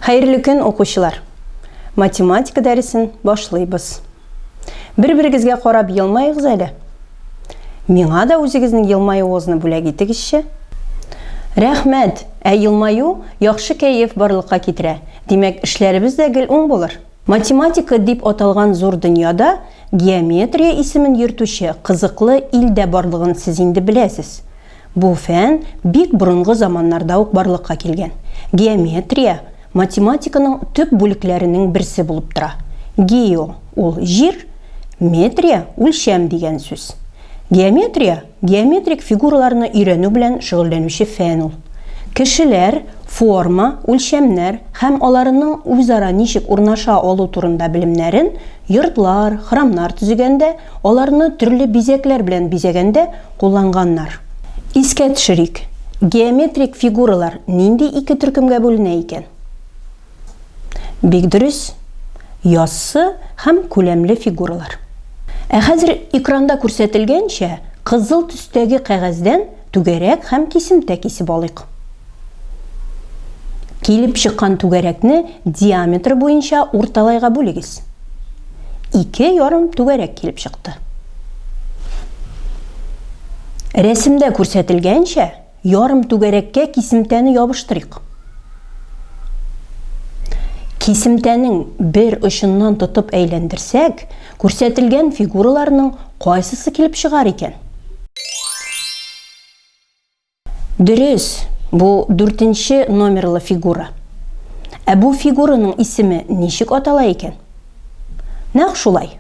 Хәерле көн, укучылар! Математика дәресен башлыйбыз. Бер-берегезгә карап елмаегыз әле. Миңа да үзегезнең елмаюыгызны бүләк итегезче. Рәхмәт! Ә елмаю яхшы кәеф барлыкка китерә. Димәк, эшләребез дә гел уң булыр. Математика дип аталган зур дөньяда геометрия исемен йөртүче кызыклы ил дә барлыгын сез инде беләсез. Бу фән бик борынгы заманнарда ук барлыкка килгән. Геометрия, математиканың төп бүлекләренең берсе булып тора. Гео, ул җир, метрия, үлчәм дигән сүз. Геометрия, геометрик фигураларны өйрәнү белән шөгыльләнүче фән ул. Кешеләр форма, үлчәмнәр һәм аларының үзара ничек урнаша алу турында белемнәрен йортлар, храмнар төзегәндә, аларны төрле бизәкләр белән бизәгәндә кулланганнар. Искә төшерик, геометрик фигуралар нинди ике төркемгә бүленә икән? Бик дөрес, яссы һәм күләмле фигуралар. Ә хәзер экранда күрсәтелгәнчә, кызыл төстәге кәгазьдән түгәрәк һәм кисемтә кисеп алыйк. Килеп чыккан түгәрәкне диаметры буенча урталайга бүлегез. Ике ярым түгәрәк килеп чыкты. Рәсемдә күрсәтелгәнчә, ярым түгәрәккә кисемтәне ябыштырыйк. Кисемтәнең бер очыннан тотып әйләндерсәк, күрсәтелгән фигураларның кайсысы килеп чыгар икән? Дөрес, бу дүртенче номерлы фигура. Ә бу фигураның исеме ничек атала икән? Нәкъ шулай,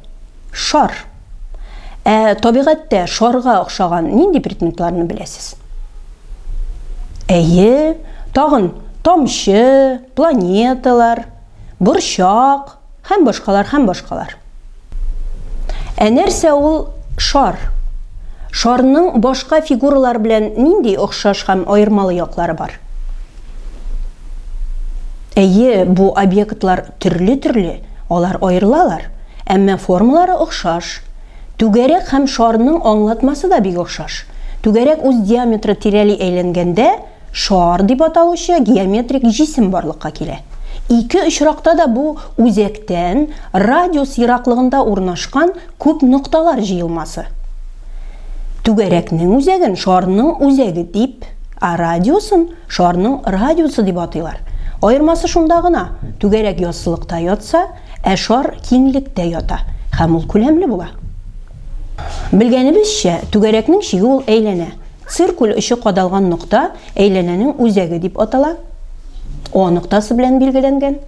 шар. Ә табигатьтә шарга охшаган нинди предметларны беләсез? Әйе, тагын тамчы, планеталар, борчак һәм башкалар һәм башкалар. Ә нәрсә ул шар? Шарның башка фигуралар белән нинди охшаш һәм аермалы яклары бар? Әйе, бу объектлар төрле-төрле, алар аерылалар, әмма формалары охшаш. Түгәрәк һәм шарның аңлатмасы да бик охшаш. Түгәрәк үз диаметры тирәли әйләнгәндә, Шар дип аталучы геометрик җисем барлыкка килә. Ике очракта да бу үзәктән радиус ераклыгында урнашкан күп нокталар җыелмасы. Түгәрәкнең үзәген шарның үзәге дип, ә радиусын шарның радиусы дип атыйлар. Аермасы шунда гына, түгәрәк яссылыкта ятса, ә шар киңлектә ята һәм ул күләмле була. Белгәнебезчә, түгәрәкнең чиге ул әйләнә. Циркуль очы кадалган нокта әйләнәнең үзәге дип атала. О ноктасы белән билгеләнгән.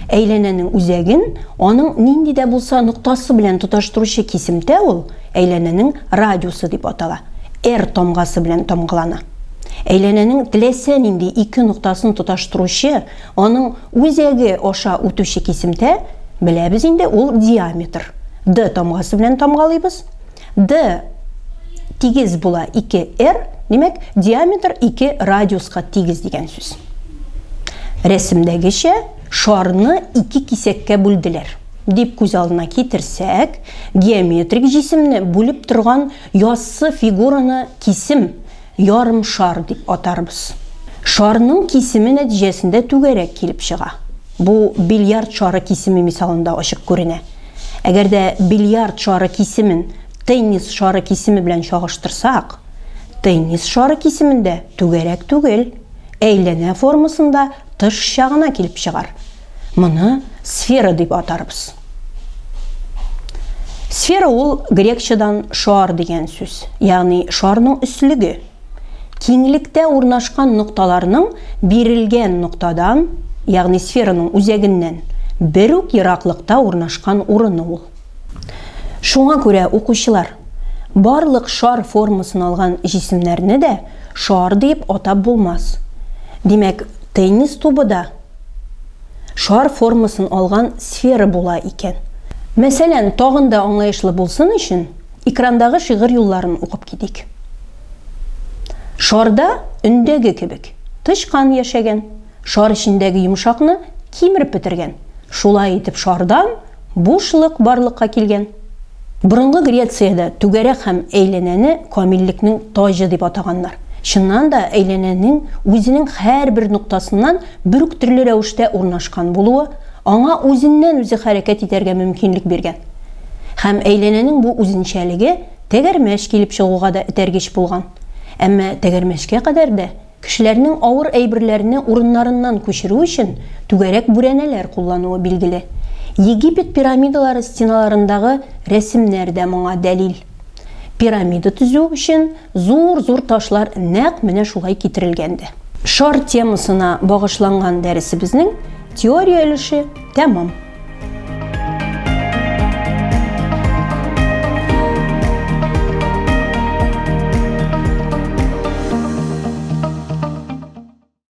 Әйләнәнең үзәген аның нинди дә булса ноктасы белән тоташтыручы кисемтә ул әйләнәнең радиусы дип атала. R тамгасы белән тамгалана. Әйләнәнең теләсә нинди ике ноктасын тоташтыручы, аның үзәге аша үтүче кисемтә, беләбез инде, ул диаметр. D тамгасы белән тамгалыйбыз. D тигез була 2 R, димәк, диаметр 2 радиуска тигез дигән сүз. Рәсемдәгечә шарны ике кисәккә бүлделәр. Дип күз алдына китерсәк, геометрик җисемне бүлеп торган яссы фигураны кисем, ярым шар дип атарбыз. Шарның кисеме нәтиҗәсендә түгәрәк килеп чыга. Бу бильярд шары кисеме мисалында ачык күренә. Әгәр дә бильярд шары кисемен теннис шары кисеме белән чагыштырсак, теннис шары кисемендә түгәрәк түгел, әйләнә формасында тышча гына килеп чыгар. Моны сфера дип атарбыз. Сфера ул грекчадан шар дигән сүз, ягъни шарның өслеге. Киңлектә урнашкан нокталарның бирелгән ноктадан, ягъни сфераның үзәгеннән, бер үк ераклыкта урнашкан урыны ул. Шуңа күрә, укучылар, барлык шар формасын алган җисемнәрне дә шар диеп атап булмас. Димәк, теннис тубы да шар формасын алган сфера була икән. Мәсәлән, тагын да аңлаешлы булсын өчен, Экрандагы шигырь юлларын укып китик. Шарда өндәге кебек тычкан яшәгән, шар эчендәге йомшакны кимереп бетергән. Шулай итеп шардан бушлык барлыкка килгән. Борынгы Грециядә түгәрәк һәм әйләнәне камиллекнең таҗы дип атаганнар. Чыннан да, әйләнәнең үзенең һәрбер ноктасыннан бер үк төрле рәвештә урнашкан булуы аңа үзеннән-үзе хәрәкәт итәргә мөмкинлек биргән. Һәм әйләнәнең бу үзенчәлеге тәгәрмәч килеп чыгуга да этәргеч булган. Әмма тәгәрмәчкә кадәр дә кешеләрнең авыр әйберләрне урыннарыннан күчерү өчен түгәрәк бүрәнәләр куллануы билгеле. Египет пирамидалары стеналарындагы рәсемнәр дә моңа дәлил. Пирамида төзү өчен зур-зур ташлар нәкъ менә шулай китерелгән дә. Шар темасына багышланган дәресебезнең теория өлеше тәмам.